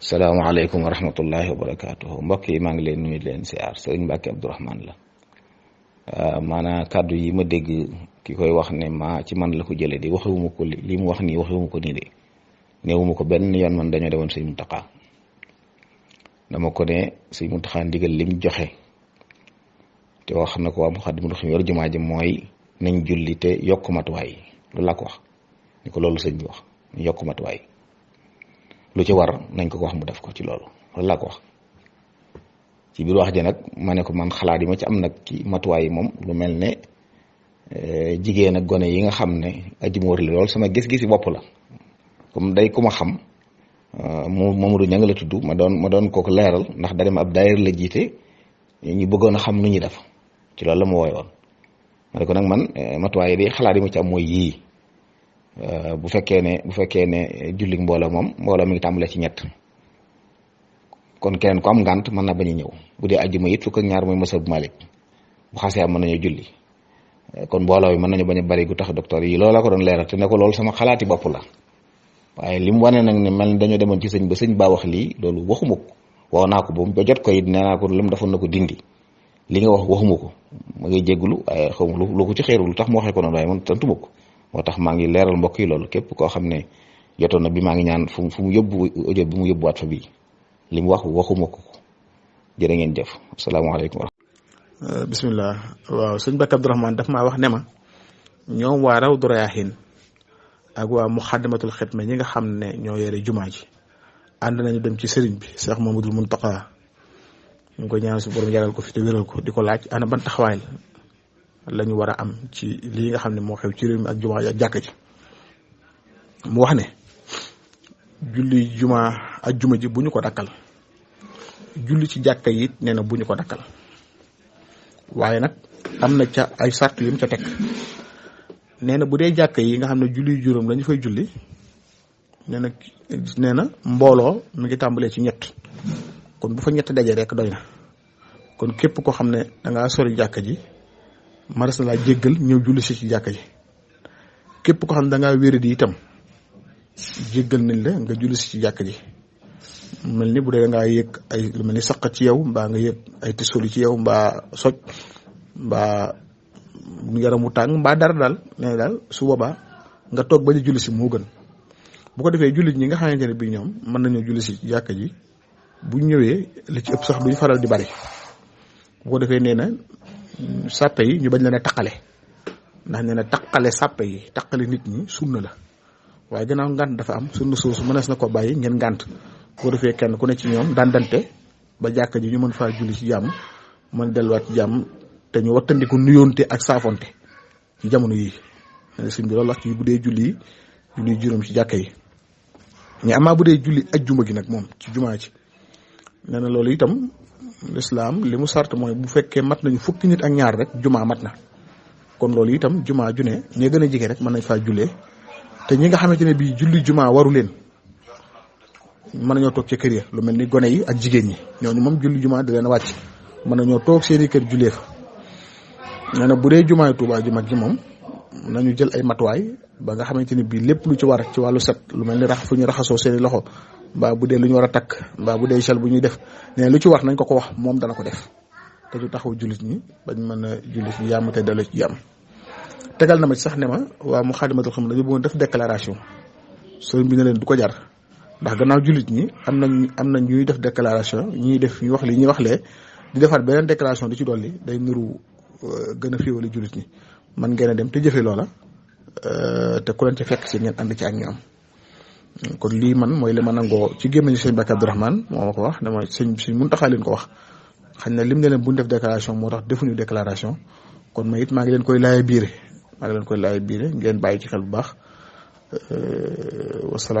salaamaaleykum wa rahmatullahi wa barakaatuhu mbokk yi maa ngi leen nuyu leen siyaar sëriñ Mbàkke Abdourahmane la maanaam kàddu yi ma dégg ki koy wax ne ci man la ko jëlee di waxewuma ko li mu wax nii waxewuma ko nii de néewuma ko benn yoon man dañoo demoon sëñ Muntaxa dama ko ne sëñ Muntaxa ndigal lim joxe te wax na ko waa Muxaddamatul Xidma yor jumaa ji mooy nañ julli te yokk matuwaay loolu laa ko wax ni ko loolu sëñ bi wax ñu yokk matuwaay lu ci war nañ ko wax mu def ko ci loolu laa ko wax ci biir wax ji nag ma ne ko man xalaat yi ma ci am nag ci matuwaay yi moom lu mel ne jigéen ak gone yi nga xam ne aji mu wër la loolu sama gis-gisi bopp la comme day ku ma xam Mamadou Ñang la tudd ma doon kooku leeral ndax da dem ab daayir la jiite ñu bëggoon a xam nu ñuy def ci loolu la ma wooyoon ma ne ko nag man matuwaay yi di xalaat yi ma ci am mooy yii bu fekkee ne jullit mbooloo mi ngi tàmbalee ci ñett kon keneen ko am ngànt mën na bañ a ñëw bu dee ajjuma it fukk ak ñaar mooy masab Malik bu xasee am mën nañoo julli kon mbooloo bi mën nañu bañ a bari gu tax docteur yi loolu la ko doon leeral te ne ko loolu sama xalaati bopp la waaye li mu wane nag ne mel dañoo demoon ci sëñ ba sëñ baa wax lii loolu waxuma ko woo naa ko ba jot ko it nee naa ko lam defoon na ko dindi li nga wax waxuma ko ma ngay jégglu waaye xaw ma lu ko ci xeeru lu tax mu waxee ko noonu waaye man tantuma ko moo tax maa ngi leeral mbokk yi loolu képp koo xam ne jotoon na bi maa ngi ñaan fu mu yóbbu audio bi mu yóbbuwaat fa bii li mu wax waxuma ko jërë ngeen jëf asalaamaaleykum. bisimilah waaw sëñ Mbàkke Abdourahmane daf maa wax ne ma ñoom waa Rawdu Rayaahiin ak waa Muxaddamatul Xidma ñi nga xam ne ñoo yore jumaa ji ànd nañu dem ci sëriñ bi Cheikh Mamadou Muntaqa ñu ngi ko ñaan su borom yaral ko fi te wéral ko di ko laaj ana ban taxawaay la ñu war a am ci lii nga xam ne moo xew ci réew mi ak jumaa ak jàkk ji mu wax ne julli jumaa ak juma ji bu ñu ko dakkal julli ci jàkka yi nee na bu ñu ko dakkal waaye nag am na ca ay sart yu mu ca teg nee na bu dee jàkka yi nga xam ne julli juróom lañu fay julli nee na mbooloo mi ngi tàmbalee ci ñett kon bu fa ñett daje rek doy na kon képp koo xam ne dangaa sori jàkka ji maras na laa jéggal ñëw julli si ci jàkka ji képp ko xam ne dangaa wéradi itam jéggal nañ la nga julli si ci jàkka ji mel ni bu dee dangaa yëg ay lu mel ni saq ci yow mbaa nga yëg ay tisoli ci yow mbaa soj mbaa yaramu tàng mbaa dara daal nee daal su boobaa nga toog ba ñu julli si moo gën bu ko defee jullit ñi nga xamante ne bii ñoom mën nañoo julli si jàkka ji bu ñëwee li ci ëpp sax duñ faral di bari bu ko defee nee na sàppe yi ñu bañ leen a taqale ndax nee na taqale sàppe yi taqale nit ñi sunna la waaye gannaaw ngànt dafa am sunna soosu mënees na ko bàyyi ngeen ngànt bu ko defee kenn ku ne ci ñoom dandante ba jàkka ji ñu mën faa julli ci jàmm mën delluwaat ci jàmm te ñu wattandiku nuyoonte ak saafonte ci jamono yi nee na sëñ bi loolu wax ci bu dee julli juróom ci jàkka yi mais amaa bu dee julli ajjuma gi nag moom ci jumaa ci nee na loolu itam lislaam li mu sart mooy bu fekkee mat nañu fukki nit ak ñaar rek jumaa mat na kon loolu itam jumaa ju ne ñi gën a jege rek mën nañ faa jullee te ñi nga xamante ne bii julli jumaa waru leen mën nañoo toog ci kër ya lu mel ni gone yi ak jigéen ñi ñooñu moom julli jumaa da leen a wàcc mën nañoo toog seeni kër jullee fa nee na bu dee jumaay Tuubaa ju mag ji moom nañu jël ay matuwaay ba nga xamante ne bii lépp lu ci war ci wàllu set lu mel ni fu ñu raxasoo seeni loxo mbaa bu dee lu ñu war a takk mbaa bu dee gel bu ñuy def nee lu ci war nañ ko wax moom dana ko def te du taxaw jullit ñi bañ mën a jullit ñi yàmm te delloo ci jàmm tegal na ma ci sax ne ma waa Muxaddamatul Xidma dañu bëggoon def déclaration sëriñ bi ne leen du ko jar ndax gannaaw jullit ñi am nañ ñuy def déclaration ñuy def ñu wax li ñuy wax lee di defaat beneen déclaration di ci dolli day nuru gën a féewale jullit ñi man ngeen a dem te jëfe loola te ku leen ci fekk ci ngeen ànd ci ak ñoom kon lii man mooy li ma nangoo ci gémmañu sëñ Mbàkke Abdourahmane moo ma ko wax dama sëñ Muntaxa leen ko wax xañ na lim ne leen bu ñu def déclaration moo tax defuñu déclaration kon ma it maa ngi leen koy laaya biire ngeen bàyyi ci xel bu baax wasalaatu